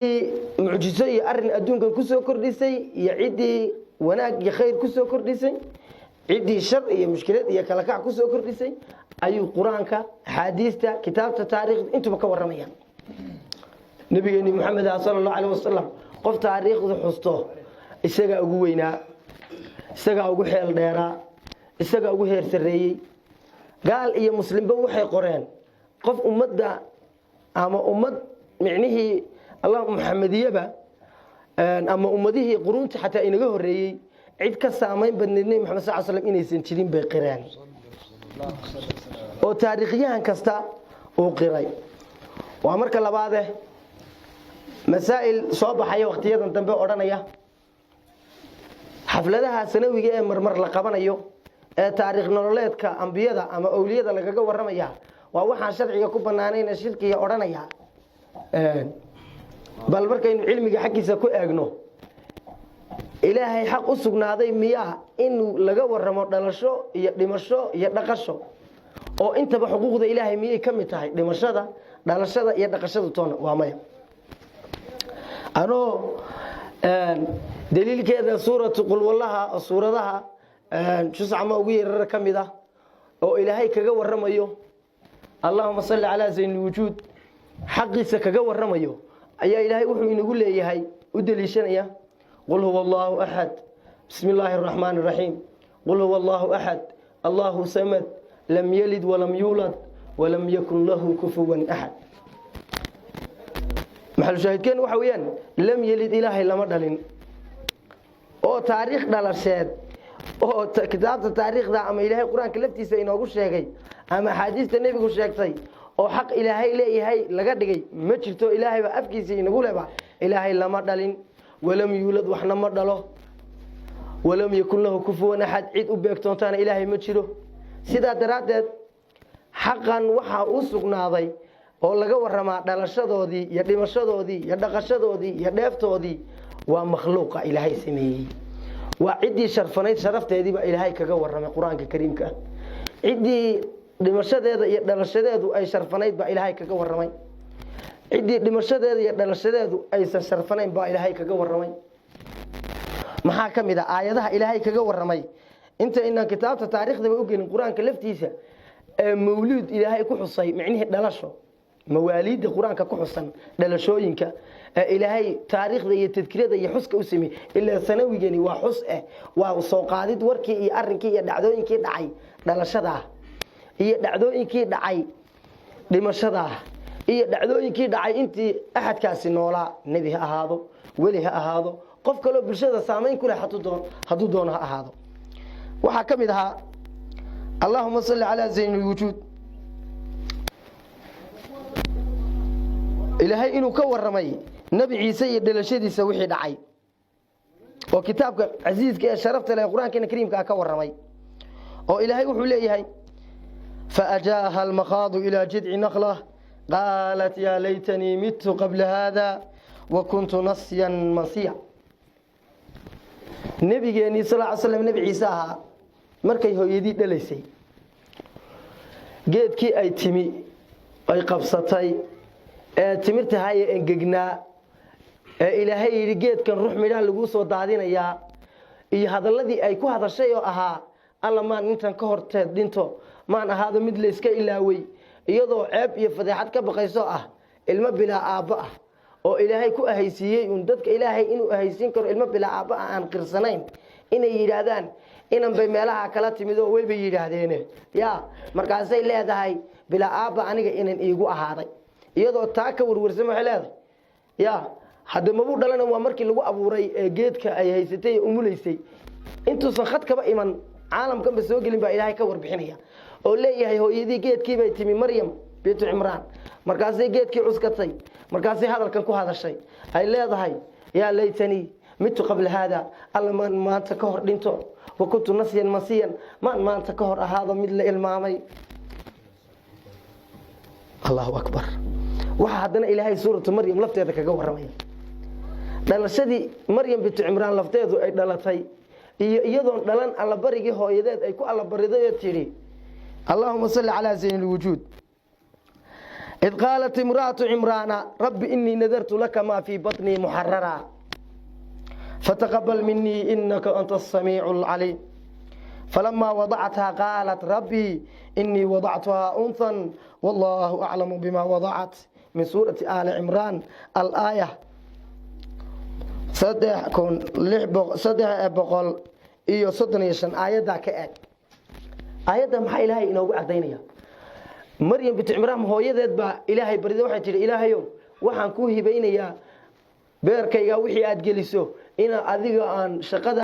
Mucjiso iyo arin adduunkan kusoo kordhisay iyo ciddii wanaag iyo khayr kusoo kordhisay, ciddii shar iyo mushkilad iyo kala kac kusoo kordhisay ayuu Qur-aanka, axaadiista, kitaabta taariikhda intuba ka warramayaan. Nabigeeni Maxamed ah, sala Allahu alayh wasalam, qof taariikhdu xusto isagaa ugu weynaa, isagaa ugu xeel dheeraa, isagaa ugu heer sarreeyey. Gaal iyo muslimba waxay qoreen qof ummadda ama ummad micnihii Allah Muxamediyaba ama ummadihii quruunta xataa inaga horeeyey cid ka saamayn badneyd Nebi Maxamed sal slam inaysan jirin bay qireen, oo taariikhyahan kasta uu qiray. Waa marka labaade, masaa'il soo baxaya wakhtiyadan dambe odhanaya xafladaha sanawiga ee marmar la qabanayo ee taariikh nololeedka ambiyada ama owliyada lagaga waramaya waa waxaan sharciga ku banaanayn, shirkiga odhanaya. Bal markaynu cilmiga xaggiisa ku eegno, Ilaahay xaq u sugnaaday miyaa in laga waramo dhalasho iyo dhimasho iyo dhaqasho? Oo intaba xuquuqda Ilaahay miyay ka mid tahay dhimashada, dhalashada iyo dhaqashada toona? Waa maya. Anoo daliilkeeda suuratu Qulwallaha oo suuradaha juscama ugu yarara ka mid ah oo Ilaahay kaga waramayo, allahuma salli calaa zayn lwujuud, xaqiisa kaga waramayo, ayaa Ilaahay wuxuu inagu leeyahay u deliishanaya: "Qul huwa Allahu axad, bismi illaahi araxmaani araxiim, qul huwa Allahu axad, Allahu samad, lam yalid walam yuulad walam yakun lahu kufuwan axad." Maxalushaahidkeen waxa weeyaan lam yalid, Ilaahay lama dhalin, oo taariikh dhalasheed oo kitaabta taariikhda ama Ilaahay Qur-aanka laftiisa inoogu sheegay ama axaadiista Nebigu sheegtay oo xaq Ilaahay leeyahay laga dhigay ma jirto. Ilaahay baa afkiisa inagu leba Ilaahay lama dhalin, walam yuulad, waxna ma dhalo, walam yakun lahu kufuwan axad, cid u beegtoontaana Ilaahay ma jiro. Sidaa daraaddeed xaqan waxaa u sugnaaday oo laga waramaa dhalashadoodii iyo dhimashadoodii iyo dhaqashadoodii iyo dheeftoodii waa makhluuqa Ilaahay sameeyey. Waa ciddii sharfanayd sharafteedii baa Ilaahay kaga waramay Qur-aanka Kariimka ah. Ciddii dhimashadeeda iyo dhalashadeedu ay sharfanayd baa Ilaahay kaga waramay. Ciddii dhimashadeeda iyo dhalashadeedu aysan sharfanayn baa Ilaahay kaga waramay. Maxaa ka mid a aayadaha Ilaahay kaga waramay, inta inaan kitaabta taariikhdaba u gelin, Qur-aanka laftiisa ee mawluud Ilaahay ku xusay, micnihii dhalasho, mawaaliidda Qur-aanka ku xusan, dhalashooyinka ee Ilaahay taariikhda iyo tadkirada iyo xuska u sameeyey? Ilaa sanawigani waa xus eh, waa soo qaadid warkii iyo arrinkii iyo dhacdooyinkii dhacay dhalashadaa iyo dhacdooyinkii dhacay dhimashadaa iyo dhacdooyinkii dhacay intii axadkaasi noolaa, nebi ha ahaado, weli ha ahaado, qof kaloo bulshada saamayn ku leh hadduu doono ha ahaado. Waxaa ka mid ahaa, allahuma salli calaa zayn lwujuud, Ilaahay inuu ka waramay Nebi Ciise iyo dhalashadiisa wixii dhacay, oo kitaabka casiiska ee sharafta leh, Qur-aankeena Kariimkaa ka waramay, oo Ilaahay wuxuu leeyahay: "Faajaaha almakhaadu ilaa jidci nakla, qaalat yaa laytanii midtu qabla haada wa kuntu nasyan mansiya." Nebigeenii sal ly slam, Nebi Ciise ahaa, markay hooyadii dhalaysay, geedkii ay timi ay qabsatay ee timirtahaye engegnaa ee Ilaahay yidhi geedkan ruux midhaha laguu soo daadinayaa, iyo hadalladii ay ku hadashay oo ahaa: "Alla, maan intan ka horteed dhinto, maan ahaado mid layska ilaawey," iyadoo ceeb iyo fadeexad ka baqayso ah, ilmo bilaa aabbo ah oo Ilaahay ku ahaysiiyey un dadka Ilaahay inuu ahaysiin karo ilmo bilaa aabbo ah aan qirsanayn inay yidhaahdaan inan bay meelaha kala timid oo weybay yidhaahdeene ya. Markaasay leedahay: "Bilaa aabba aniga inan iigu ahaaday." Iyadoo taa ka warwarsan waxay leedahay ya hadde mabuu dhalana. Waa markii lagu abuuray ee geedka ay haysatay ee umulaysay, intuusan khadkaba iman, caalamkanba soo gelin, baa Ilaahay ka warbixinaya oo leeyahay hooyadii geedkii bay timi, Maryam bintu Cimraan, markaasay geedkii cuskatay, markaasay hadalkan ku hadashay ay leedahay: "Yaa laytanii midtu qabla haada, alla maan maanta ka hor dhinto, wa kuntu nasyan mansiyan, maan maanta ka hor ahaado mid la ilmaamay." Allahu akbar. Waxaa haddana Ilaahay suuratu Maryam lafteeda kaga waramaya dhalashadii Maryam bintu Cimraan lafteedu ay dhalatay iyo iyadoon dhalan allabarigii hooyadeed ay ku allabariday oo tidhi, allahuma salli calaa zayn lwujuud. Id qaalat imra'atu Cimraana rabbi inii nadartu laka maa fii batnii muxarara fataqabal minii inaka anta asamiicu alcaliim. Falamaa wadacathaa qaalat rabbii inii wadactuhaa unthan wallaahu aclamu bima wadacat. Min suurati Aali Cimraan, alaaya 3635. Aayaddaa ka eeg. Aayadda maxaa Ilaahay inoogu cadaynaya? Maryam bint Cimraan hooyadeed baa Ilaahay barida. Waxay tihi, "Ilaahayow, waxaan kuu hibaynayaa beerkayga wixii aad geliso ina adiga aan shaqada